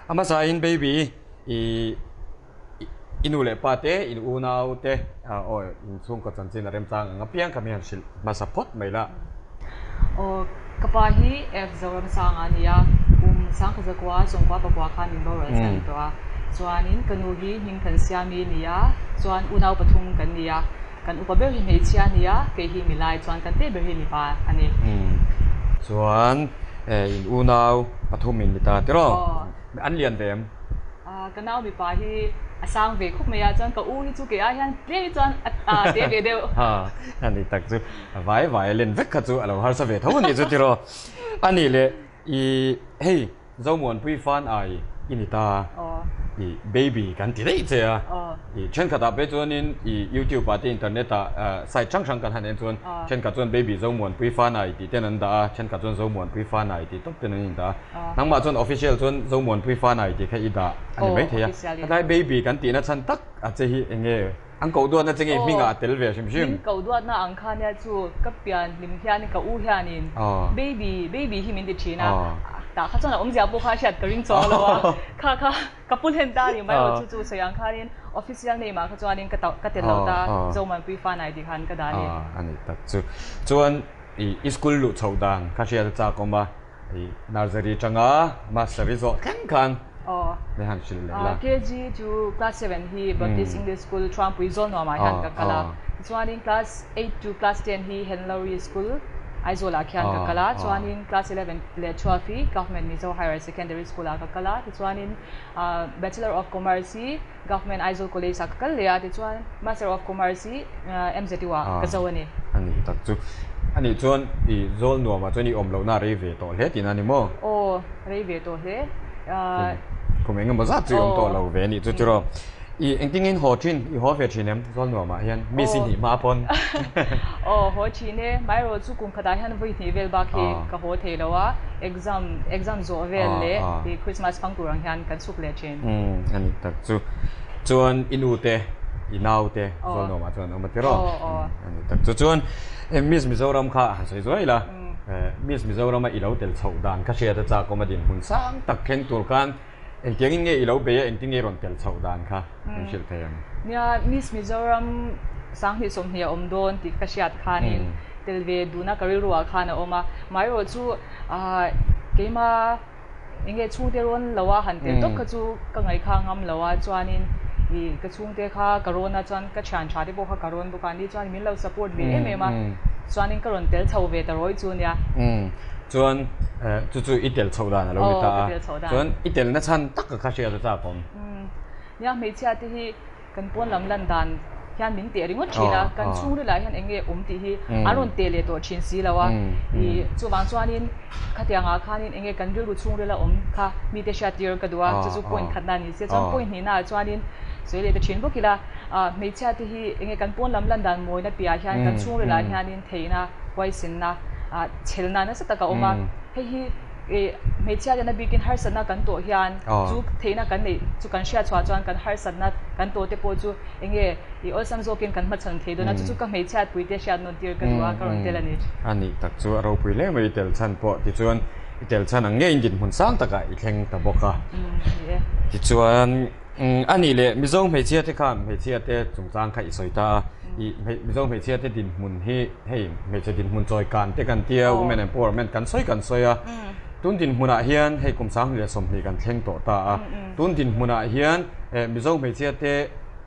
A hmasain baby i i nu leh pa te in unau te aw in chhungkaw chanchin a remchang ang apiang kha mi han hrilh hmasa phawt mai la. Aw ka pa hi F Zoramsanga a ni a, kum Sangkhazakua Chawngkua pakua khan min boral san tawh a, chuanin ka nu hi Hmingthansiami a ni a, chuan unau pathum kan ni a. Kan upa ber hi hmeichhia a nia, kei hi milai chuan kan teh ber hi mipa a ni. Chuan in unau pathum in ni ta tiraw? An lian ve em? Ka nau mipa hi a sang ve khawp mai a, chuan ka u hi chu kei ai hian tlem hi chuan a te ve deuh. Ha, a ni tak chu a vai vai a len vek kha chu a lo harsa ve tho a nih chu tiraw? A nih leh i hei Zomuanpui fan ai i ni ta, i baby kan ti daih che a, i thenkhatah pawh chuanin i youtube ah te internet ah site hrang hrang kan han en chuan thenkhat chuan baby Zomuanpui fan ai tih ten an dah a, thenkhat chuan Zomuanpui fan ai tih tawp ten an indah a, nangmah chuan official chuan Zomuanpui fan ai tih kha i dah a ni maithei a, helai baby kan tihna chhan tak a che hi eng nge? An koh duatna che nge hmingah a tel ve hrim hrim. Min koh duatna ang kha nia chu ka pian hlim hianin ka u hianin baby baby hi min ti thin a, tah kha chuan a awmzia pawh kha a hriat ka ring chuang lo a, kha kha ka pu hlen ta a ni mai rawh chu chu sawi ang khanin official name ah kha chuanin ka ka tel lo ta Zomanpui Fanai tih khan ka dah a ni. A ni tak chu. Chuan i school luh chhoh dan kha hriat a chak awm a. I nursery atanga master i zawh thleng khan min han hrilh leh la. KG to class 7 hi Baptist English School Thuampui Zawlnuamah hian ka kal a. Tichuanin class 8 to class 10 hi Henlowry School Aizawlah khian ka kal a. Chuanin class 11 leh 12 hi Government Mizo Higher Secondary School ah ka kal a. Tichuanin Bachelor of Commerce hi Government Aizawl College ah ka kal leh a, tichuan Master of Commerce hi MZU ah ka zo a ni. A ni tak chu. A nih chuan i zawl nuam ah chuan i awm lohna a rei ve tawh hle tihna a ni maw? Aw, rei ve tawh hle. Kum eng emaw zat chu i awm tawh lo ve a nih chu tiraw. I engtin haw thin? I haw ve thin em zawl nuam ah hian? Mi si hnih hma pawn. Aw, haw thin e. Maherawh chu kum khatah hian vawi hnih vel bak hi ka haw thei lo a, exam exam zawh vel leh i Christmas hmang tur ang hian kan chhuk leh thin. Umm a ni tak chu. Chuan i nu te, i nau te Zawlnuamah chuan an awm a tiraw? A ni tak chu. Chuan Miss Mizoram kha han sawi zuai ila, Miss Mizorama i lo tel chhoh dan kha hriat a chak awm a dinhmun sang tak thleng tur khan engtiangin nge i lo bei a, engtin nge i rawn tel chhoh dan kha min hrilh thei ang? Nia, Miss Mizoram 20 20 a awm dawn tih ka hriat khanin tel ve duhna ka rilruah khan a awm a. Maherawh chu keima Enge chhungte rawn lo a han tel tawp kha chu ka ngaih kha ngam lo a, chuanin ih ka chhungte kha ka rawn a chuan ka thian tha te pawh kha ka rawn bawk a, ni chuan min lo support ve em em a, chuanin ka rawn tel chho ve ta rawi chu nia. Umm chuan chu chu i tel chhoh dan a lo ni ta a, chuan i telna chhan tak ka kha hriat a chak awm. Umm nia hmeichhia te hi Kan pawn lam lan dan hian min teh ringawt thin a, kan chhungrilah hian eng nge awm tih hi an rawn teh leh tawh thin si lo a. Ih chuvang chuanin khatiangah khanin eng nge kan rilru chhungrila awm kha mite hriattir ka duh a, chu chu point khatna a ni sia. Chuan point hnihnaah chuanin sawi leh ta thin bawk ila, ah hmeichhia te hi eng nge kan pawn lam lan dan mawina piahah hian kan chhungrilah hianin theihna, huaisenna, ah chhelna nasa tak a awm a. Hei hi Ih, hmeichhia hian a bikin harsatna kan tawh hian chu theihna kan neih chu kan hriat chhuah chuan kan harsatna kan tawh te pawh chu eng nge ih awlsam zawkin kan hmachhawn thei dawn a, chu chu ka hmeichhia puite hriat nawn tir ka duh a, ka rawn tel a ni. A nih tak chu a ropui hle mai i tel chhan pawh tichuan i tel chhan ang ngeiin dinhmun sang takah i thleng ta bawk a. Ni e. Tichuan a nih leh Mizo hmeichhia te khan hmeichhia te chungchang kha i sawi ta a, ih Mizo hmeichhia te dinhmun hi Hei hmeichhe dinhmun chawi kan te kan tia women empowerment kan sawi kan sawi a, tun dinhmunah hian hei kum 2020 kan thleng tawh ta a, tun dinhmunah hian Mizo hmeichhia te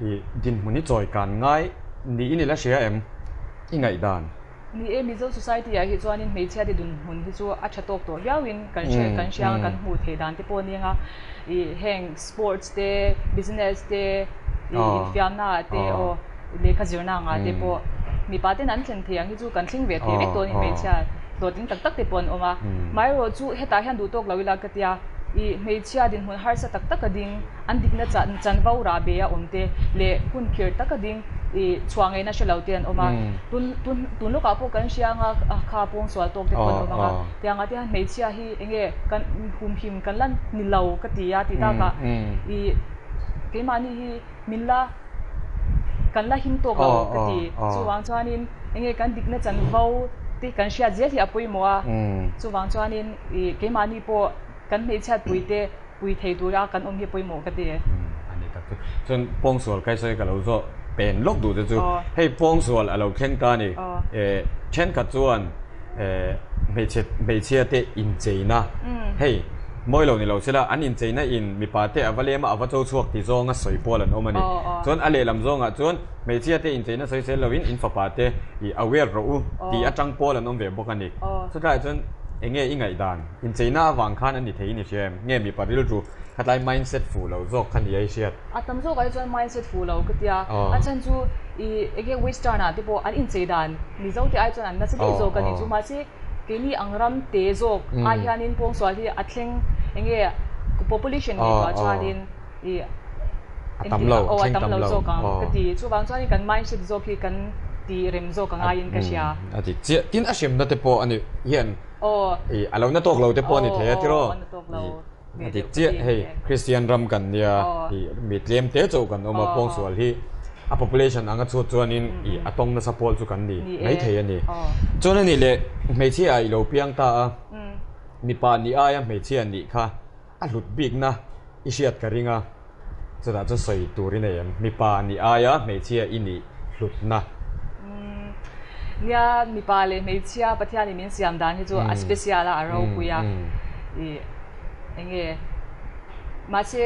ih dinhmun hi chawi kan ngai niin i la hria em? I ngaihdan? Ni e, Mizo society ah hi chuanin hmeichhia te dinhmun hi chu a tha tawk tawh viauin kan hre kan hria ang a, kan hmuh theih dan te pawh a ni ang a, ih heng sports te, business te, ih infiamna ah te aw lehkha zirna ang ah te pawh mipa ten an thlen thei ang hi chu kan thleng ve thei vek dawn in hmeichhia hlawhtling tak tak te pawh an awm a. Maherawh chu hetah hian duh tawk lo ila ka tia ih hmeichhia dinhmun harsa tak tak a ding an dikna chanvo rah be a awm te leh hun khirh tak a ding ih chhuah ngaihna hre lo te an awm a. Tun tun tun lawkah pawh kan hria anga kha pawngsual tawk te pawh an awm ang a. Tiangah te hian hmeichhia hi eng nge kan humhim kan la ni lo ka ti a tih takah ih keimahni hi min la kan la him tawk lo ka ti. Chuvang chuanin eng nge kan dikna chanvo te kan hriat zel hi a pawimawh a, chuvang chuanin ih keimahni pawh kan hmeichhiatpui te. pui thei tura kan awm hi pawimawh ka ti. A ni tak chu. Chuan pawngsual kai sawi ka lo zawh pen lawk duh te chu hei pawngsual a lo thleng ta a ni. Thenkhat chuan hmeichhe hmeichhia te incheina hei mawi lo ni lo sela an incheina in mipa te a va lem a a va cho chhuak ti zawnga sawi pawl an awm a ni. Chuan a lehlam zawngah chuan hmeichhia te incheina sawi sel loin in fapa te i aware rawh u tih atang pawl an awm ve bawk a ni. Chutlaiah chuan eng nge i ngaihdan? Incheina avang khan a ni thei i ni hria em? Nge mipa rilru khatlai mindset fuh lo zawk kha nia i hriat? A tam zawkah hi chuan mindset fuh lo ka tia. A chhan chu i enge western ah te pawh an inchei dan Mizo te ai chuan an nasa daih zawk a ni chu. Mahse keini ang ram te zawk ai hianin pawngsual hi a thleng enge population ngaihtuah chuanin i A tam lo, a tam lo zawk ang ka ti. Chuvang chuanin kan mindset zawk hi kan ti rem zawk a ngaiin ka hria. A dik chiah. Tin a hremna te pawh a ni hian Aw. I a lo na tawk lo te pawh a ni thei a tiraw? Aw, a na tawk lo. A dik chiah hei Kristian ram kan nia i mi tlem te chauh kan awm a pawngsual hi a population anga chhut chuanin i a tawng nasa pawl chu kan ni mai thei a ni. Chuan a nih leh hmeichhia ah i lo piang ta a, mipa nih aia hmeichhia nih kha A hlut bikna i hriat ka ring a, chutah chuan sawi tur i nei em? Mipa nih aia hmeichhia i nih hlutna. Umm, nia mipa leh hmeichhia Pathianin min siam dan hi chu a special a, a ropui a, ih eng nge mahse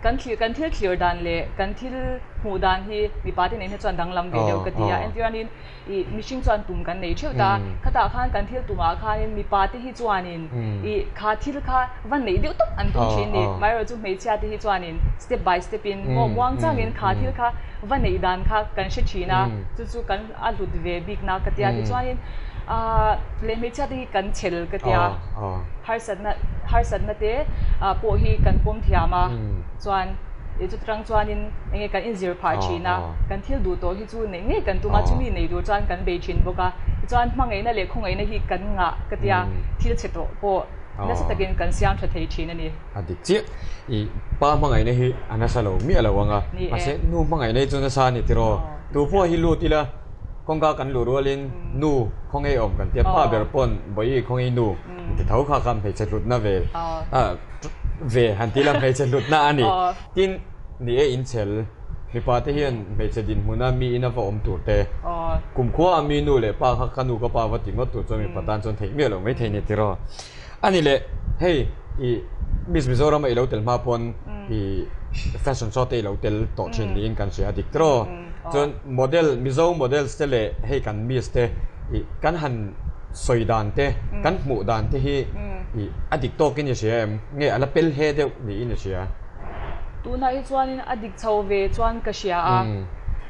kan thlir kan thil thlir dan leh kan thil hmuh dan hi mipa te nen hi chuan danglam ve deuh ka ti a, entirnanin Ih mihring chuan tum kan nei theuh ta, khatah khan kan thil tumah khanin mipa te hi chuanin ih kha thil kha va neih deuh tawp an tum thin ni. Amaherawhchu chu hmeichhia te hi chuanin step by step in maw muang changin kha thil kha va neih dan kha kan hre thin a, chu chu kan a hlut ve bikna ka tia. Tichuanin ah leh hmeichhia te hi kan chhel ka tia, harsatna harsatna te pawh hi kan pawm thiam a, chuan ih chutang chuanin enge kan inzir phah thin a, kan thil duh tawh hi chu neih ngei kan tum a, chumi nei tur chuan kan bei thin bawk a, tichuan hmangaihna leh khawngaihna hi kan ngah ka tia, thil chhe tawh pawh nasa takin kan siam tha thei thin a ni. A dik chiah, i pa hmangaihna hi a nasa lo miah lo ang a, mahse nu hmangaihna hi chu nasa a ni tiraw? Tu pawh hi lut ila kawngka kan luh rualin nu khawngaih awm kan tia, pa ber pawn bawihi khawngaih nu an ti tho kha kha hmeichhe hlutna ve ve han ti ila hmeichhe hlutna a ni. Tin, ni e inchhel. Mipa te hian hmeichhe dinhmuna mi ina va awm tur te, kumkhua a mi nu leh pa kha ka nu ka pa va ti ngawt tur chuan mipa tan chuan theih miah loh mai thei ni tiraw. A ni leh, hei i Miss Mizoram a i lo tel hma pawn i fashion show te i lo tel tawh thin niin kan hria a dik tiraw. Chuan model, Mizo models te leh hei kan Miss te i kan han sawi dan te, kan hmuh dan te hi i a dik tawkin i hria em? Nge a la pel he deuh niin i hria? Tunah hi chuanin a dik chho ve chuan ka hria a,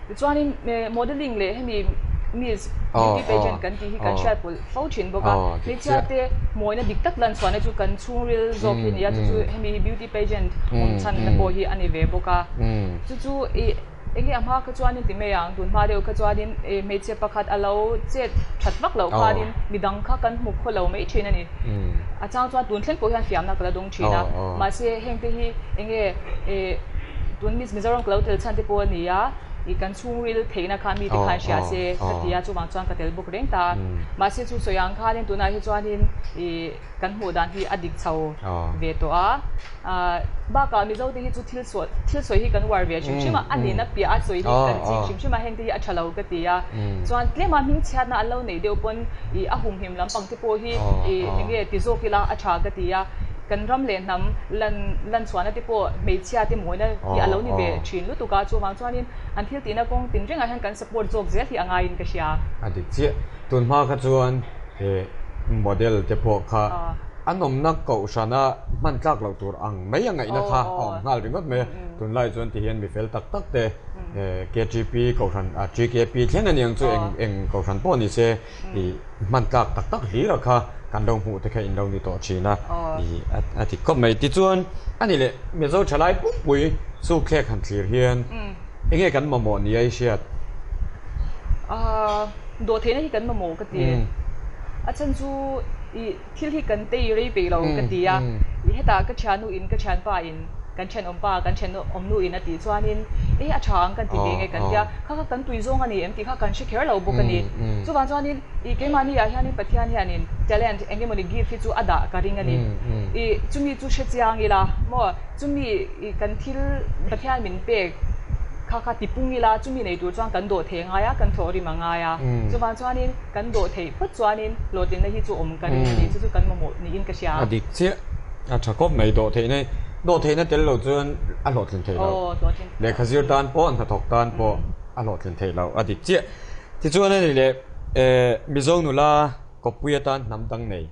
tichuanin modelling leh hemi Miss Beauty Pageant kan tih hi kan hriat pawlh fo thin bawk a, hmeichhia te mawina dik tak lan chhuahna chu kan chhungril zawk hi a ni a, chu chu hemi Beauty Pageant awm chhan na pawh hi a ni ve bawk a, chu chu ih. Enge a hma kha chuanin ti mai ang, tun hma deuh kha chuanin hmeichhe pakhat a lo chet that vak loh khanin midang kha kan hmu khaw lo mai thin a ni. A chang chuan tun thleng pawh hian fiamna ka la dawng thin a, mahse heng te hi enge tun Miss Mizoram ka lo tel chhan te pawh a ni a, ih kan chhungril theihna kha mite khan hria se ka ti a, chuvang chuan ka tel bawk reng ta a. Mahse chu sawi ang khanin tunah hi chuanin ih kan hmuh dan hi a dik chho ve tawh a. Bakah Mizo te hi chu thil sawi thil sawi hi kan uar ve hrim hrim a, a nihna piah a sawi hi kan chik hrim hrim a, heng te hi a tha lo ka ti a. Chuan tlema hmingchhiatna an lo neih deuh pawn ih a humhim lampang te pawh hi ih eng nge ti zawk ila a tha ka ti a. Kan ram leh hnam lan lan chhuahna te pawh hmeichhia te mawina hi a lo ni ve thin lutuk a, chuvang chuanin an thil tihna kawng tinrengah hian kan support zawk zel hi a ngaiin ka hria. A dik chiah. Tun hma kha chuan he model te pawh kha an awmna kohhrana hman tlak loh tur ang mai a ngaihna kha a awm nghal ringawt mai a. Tunlai chuan ti hian mi fel tak tak te KTP kohhran TKP thleng a niang chu eng eng kohhran pawh ni se ih hman tlak tak tak hlir a kha kan lo hmuh te kha in lo ni tawh thin a ih a ti khawp mai. Tichuan a ni leh Mizo thalai pumpui sukthlek han thlir hian eng nge kan mamawh ni a i hriat? Dawhtheihna hi kan mamawh ka ti. A chhan chu ih thil hi kan tei rei peih lo ka ti a, ih hetah ka thiannu in ka thianpa in. Kan thenawmpa, kan thenawmnu in a tih chuanin e a tha ang kan ti ve nge kan tia, kha kha kan tui zawng a ni em tih kha kan hre kher lo bawk a ni. Chuvang chuanin i keimahni ah hianin Pathian hianin talent eng emawni gift hi chu a dah ka ring a ni. I chumi chu hre chiang ila maw, chumi i kan thil Pathian min pek kha kha tipung ila chumi nei tur chuan kan dawh thei a ngai a, kan thawh rim a ngai a. Chuvang chuanin kan dawh theih phawt chuanin hlawhtlinna hi chu awm ka ring a ni, chu chu kan mamawh niin ka hria. A dik chiah. A tha khawp mai dawhtheihna hi. Dawhtheihna tel lo chuan a hlawhtlin theih loh. Lehkha zir tan pawh, hnathawk tan pawh a hlawhtlin theih loh a dik chiah. Tichuan a ni leh Mizo nula kawppui atan hnam dang nei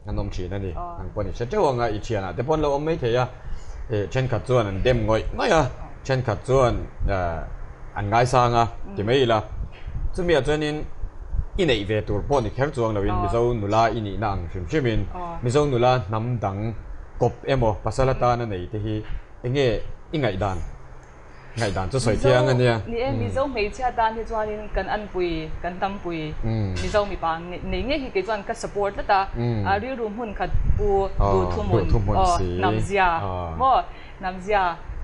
an awm thin a ni. Nang pawh ni hre teuh ang a, i thianah te pawh an lo awm mai thei a. Thenkhat chuan an dem ngawih ngawih a, thenkhat chuan an ngaisang a ti mai ila. Chumiah chuanin i neih ve tur pawh ni kher chuang loin Mizo nula i nihna ang hrim hrimin Mizo nula hnam dang kawp emaw pasal atana nei te hi enge i ngaihdan ngaihdan chu sawi thiang a nia. Ni e, Mizo hmeichhia tan hi chuanin kan anpui, kan tampui Mizo mipa nei ngei hi kei chuan ka support tlat a, rilru hmun khat pu duhthumun aw hnamzia maw. Hnamzia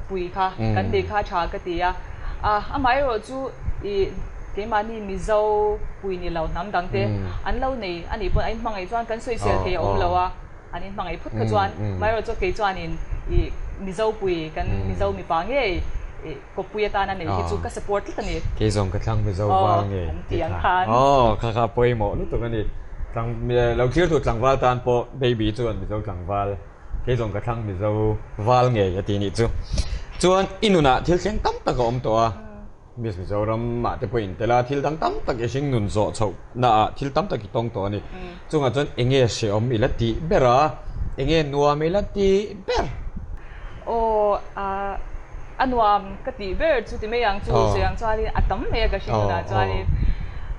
pui kha kan nei kha tha ka ti a, amaherawh chu ih keimahni Mizo pui ni lo hnam dang te an lo nei a nih pawn a inhmangaih chuan kan sawisel thei a awm lo a, an inhmangaih phut kha chuan amaherawh chu kei chuanin ih Mizo pui kan Mizo mipa ngei ih kawppui atana nei hi chu ka support tlat a ni. Kei zawng ka thlang Mizo val ngei tih kha aw kha kha pawimawh lutuk a ni. Lo thlir tu tlangval tan pawh baby chuan Mizo tlangval. Kei zawng ka thlang Mizo val ngei a ti nih chu. Chuan i nunah thil thleng tam tak a awm tawh a, Miss Mizoram ah te pawh in tel a, thil dang tam tak i hring nun zawh chhoh na ah thil tam tak i tawng tawh a ni. Chungah chuan eng nge hrehawm i la tih ber a, eng nge nuam i la tih ber? Aw a nuam ka tih ber chu ti mai ang chu sawi ang chuanin a tam mai a ka hring nunah chuanin.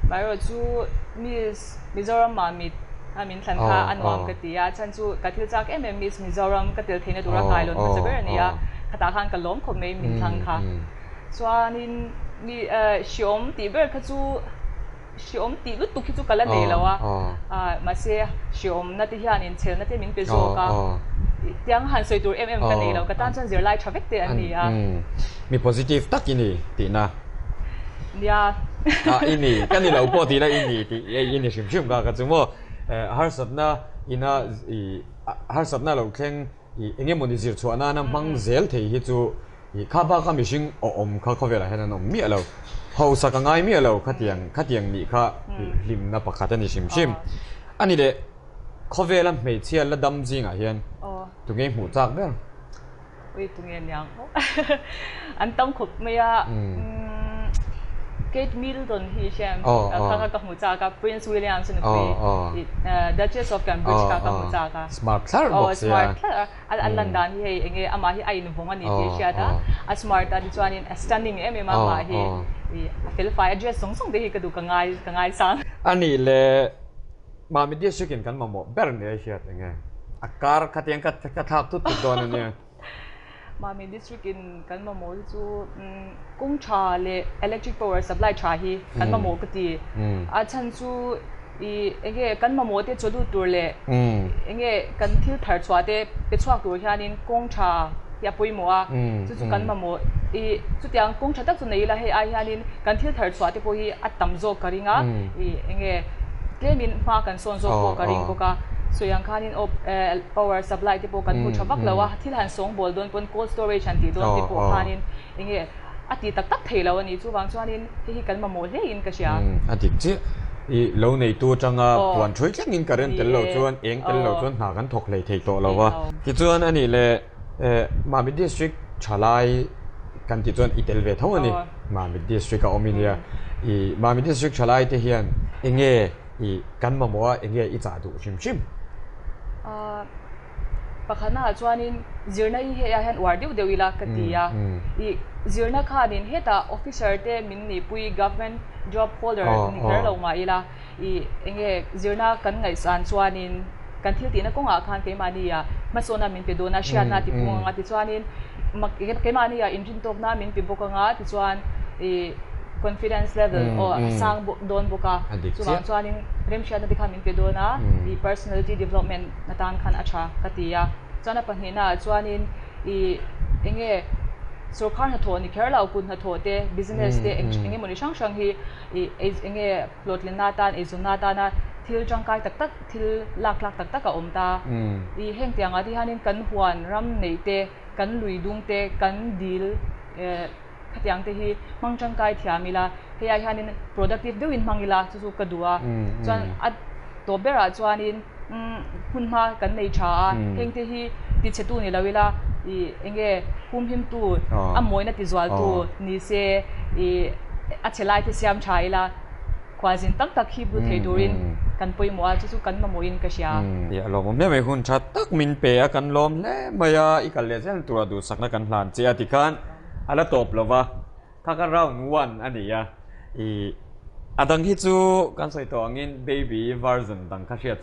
Amaherawhchu Miss Mizoram Mamit a min thlan kha a nuam ka ti a, chhan chu ka thil chak em em Miss Mizoram ka tel theihna tura kailawn hmasa ber a ni a, khatah khan ka lawm khawp mai min thlang kha. Chuanin mi hriawm tih ber kha chu hriawm tih lutuk hi chu ka la nei lo a, mahse hriawmna te hianin chhelna te min pe zawk a, tiang han sawi tur em em ka nei lo, ka tan chuan zirlai tha vek te an ni a. Mi positive tak i ni tihna. Nia. Ah i ni, ka ni lo pawh tih la i ni tih i ni hrim hrim kha ka chu maw. Harsatna ina i harsatna lo thleng i eng emawni zir chhuah nana hmang zel thei hi chu i kha baka mihring awm kha khawvelah hian an awm miah lo. Hausa ka ngai miah lo khatiang khatiang nih kha hlimna pakhat a ni hrim hrim. A ni leh khawvela hmeichhia la dam zingah hian tunge hmuh chak ber? Ui tunge niang an tam khawp mai a Kate Middleton hi hian kha kha ka hmu chak a Prince William chu nupui Duchess of Cambridge kha ka hmu chak a smart thlar bawk sia smart thlar a an lan dan hi hei enge amah hi a invawng a ni tih hriat a a smart a tichuanin a stunning em em a amah hi a fel fai a dress zawng zawng te hi ka duh ka ngai ka ngaisang. A nih leh Mami district in kan mamawh ber nia i hriat enge? A kar khatiang ka ka thlak tut tut dawn ania. Mami district in kan mamawh hi chu kawng tha leh electric power supply tha hi kan mamawh ka ti. A chhan chu i enge kan mamawh te chaw lut tur leh enge kan thil thar chhuah te pe chhuak tur hianin kawng tha hi a pawimawh a, chu chu kan mamawh i chutiang kawng tha tak chu nei ila hei ai hianin kan thil thar chhuah te pawh hi a tam zawk ka ring a, i enge tlemin hma kan sawn zawk pawh ka ring bawk a, sawi ang khanin aw power supply te pawh kan hmu tha vak lo a, thil han sawng bawl dawn pawn cold storage han tih dawn te pawh khanin enge a ti tak tak thei lo a ni, chuvang chuanin hei hi kan mamawh hle in ka hria. A dik chiah, i lo neitu atanga puan thui thlengin current tel lo chuan eng tel lo chuan hna kan thawk hlei thei tawh lo a, tichuan a nih leh Mamit District thalai kan tih chuan i tel ve tho a ni. Mamit District a awm i nia. I Mamit District thalai te hian eng nge i kan mamawh a, eng nge i chah duh hrim hrim? Pakhatna ah chuanin zirna hi hei ah hian uar deuh deuh ila ka ti a. I zirna khanin hetah officer te min nihpui government job holder ni kher lo mah ila. I enge zirna kan ngaihsan chuanin kan thil tihna kawngah khan keimahnia hmasawnna min pe dawn a, hriatna ti pung anga tichuanin keimahnia inrintawkna min pe bawk anga tichuan i confidence level aw a sang dawn bawk a, chuvang chuanin remhriatna te khan min pe dawn a, i personality development atan khan a tha ka ti a. Chuan a pahnihnaah chuanin i. Enge sorkar hnathawh ni kher lo, kut hnathawh te, business te, eng eng emawni hrang hrang hi ih enge hlawhtlinna atan, eizawnna atana thil tangkai tak tak, thil lak tlak tak tak a awm ta. Ih heng tiangah te hianin kan huan ram neih te, kan lui dung te, kan dil eh khatiang te hi hmang tangkai thiam ila, hei ah hianin productive deuhin hmang ila chu chu ka duh a. Chuan a tawp berah chuanin umm hmun hma kan nei tha a, heng te hi tichhetu ni lo ila ih eng nge humhimtu a mawina tizualtu ni se ih a chhe lai te siam tha ila khualzin tam tak hi bu thei turin kan pawimawh a, chu chu kan mamawhin ka hria. Ih a lawmawm hle mai, hun tha tak min pe a, kan lawm hle mai a, i kal leh zel tura duhsakna kan hlan che a tikhan a la tawp lo va, kha kha round one a ni a, ih a dang hi chu kan sawi tawh angin baby version dang kha hriat.